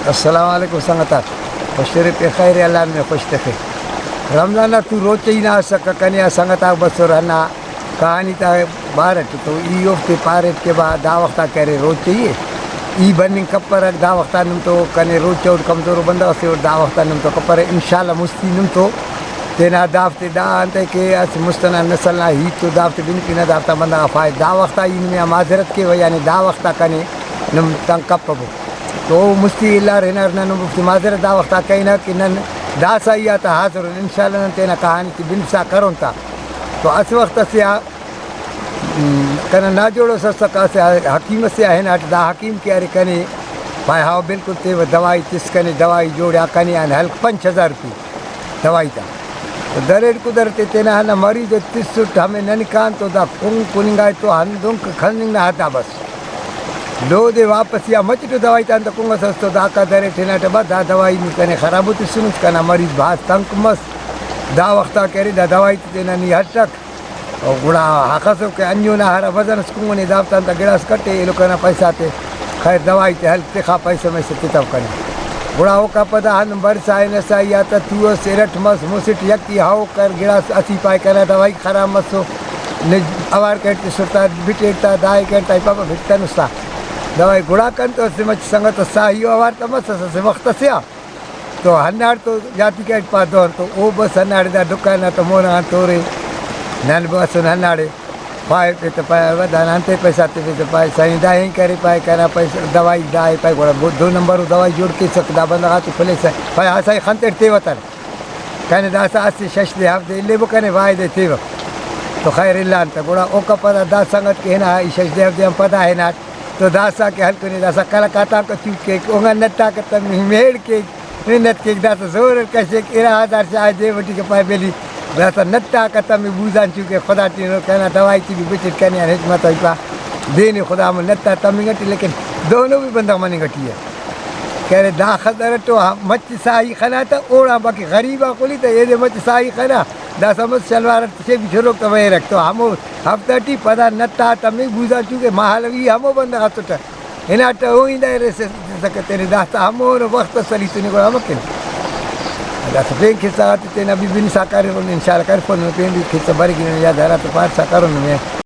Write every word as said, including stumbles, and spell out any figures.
السلام علیکم سنگتاک، خوش ترے پین خیر، اللہ نمے خوش تخے۔ رمضان نا تو روچہ ای نا اسکہ، کنے آ سنگتاک بسر ہندا کہانی تا بارٹ تو ای اوفتے پاریٹ کہ با دا وختا کہ ارے روچہ ای ءِ، ای بننگ کپرک، دا وختا نم تو کنے روچہ اٹ کمزورو بندغ اسے اٹ، دا وختا نم تو کپرہ، انشاءاللہ مستی نم تو تینا دافتے دا انتئے کہ اسہ مست ئنا نسل نا ہیت تو دافتے بنفنہ، دافتان بندغ آ فائد۔ دا وختا ای نمے آ معذرت کیوہ، یعنی دا وختا کنے نم تنگ کپبو۔ تو او مستی الار ہنار، نن اوفتے معذرت دا وختا کرینہ کہ نن داسہ ای آتا حاضر ان، انشاءاللہ نن تینا کہانی تے بنفسا کرون تا۔ تو اسہ وخت اسے آ، م، کنا ناجوڑ اس اسکہ، اسہ حکیم اسے آ ہناٹ، دا حکیم کہ ارے کنے پائے ہاو بالکل تیوہ دوائی تس کنے، دوائی جوڑ آ کنے آن ہلک پنچ ہزار روپی۔ دوائی تا۔ تو دریٹ قدرت تینا ہندا مریض ءِ تسٹ ہمے ننکان تو دا کنگ کننگا تو ہندن کہ کننگ نا حد آ بس۔ لودے واپسی آ مچٹ دوائی تا انت کنگ اس تو داکا دریٹ ہناٹہ با دا دوائی نی کنے خرابو تسنس، کنا مریض بھاز تنک مس۔ دا وختا کہ ارے دا دوائی تے تینا نی ہٹک۔ او گڑا ہخسو کہ انجو نا ہرا وزن اس کنگنے دافتان تا گڑاس کٹے ایلو کنا پیسہ تے خیر دوائی تے ہلک تخا پیسہ میسہ تتو کنے۔ گڑا اوکا پدا ہندن برسا ہنسا ای آتا تو اس ارٹ مس مسٹ یکی ہاؤ کر گڑاس اسی پائے کنا دوائی خراب مسو۔ نے اوار کریٹ تسر تا بٹیٹ تا دائے کریٹ تا پاپا بھتنس تا دوائی گڑا کن تو اسہ مچ سنگت اس ساہی او اوار تا مسس اسہ وخت اسے آ۔ تو ہنداڑ تو جاتی کریٹ پا دہن تو او بس ہنداڑے دا دکان نا تو مون آن تورے نن بسن ہنداڑے پائے پہ تو پائے دانا انتے پیسہ تفے تو پائے سائیں دا ہین کرے پائے کنا پیسہ دوائی دا ہے پائے گڑا بو-، دو نمبر دوائی جوڑ کیسک دا بندغ آتے پلیسہ پائے آسائی خنتیٹ تیوہ تر کنے داسہ اسہ شش دے ہفت دے الیبو کنے وائے دے تیوہ تو خیر الان تہ گڑا اوکا پدا دا سنگت کہ ہنا ای شش دے ہفت دے آن پدا ہناٹ تو داسہ کہ ہلکنے داسہ کلک آتاکہ چوک کیک اونگا نت آکہ تہ میڑ کیک۔ منت کیک داسہ زور اٹ کشیک، ارا ہزار شاہ جیب ٹی کپائے بیلی، داسہ نت آ ختم ءِ بوزان چوکہ خدا ٹی ہنو کنا دوائی تے بھی بچٹ کنے آن ہچ متو پا دین خدا ہمو نت آ تمنگ ٹی، لیکن دہنو بھی بندغ مننگ ٹی ءِ۔ کہ ارے دا خضر اٹ او مچ ساہی خنا تہ اوڑان باقی غریب آ خلی تہ ایدے مچ ساہی خنا، داسہ مس شلوار اٹ سے بھی شروک تہ ویرک تو ہمو ہفتہ ٹی پدا نت آ تمنگ بوزان چوکہ مہالوی ہمو بندغ اسٹ۔ ہناٹہ او ایندا ارے سے-، سکہ تینے داسہ ہمونو وخت اس سلیسنے گڑا امر کن۔ داسہ پین قصہ غاتے تینا بھی بنسا کریرون، انشاءاللہ کرفون نمے پین بھی قصہ بریک نمے یاد ہراتم پارسا کرون نمے۔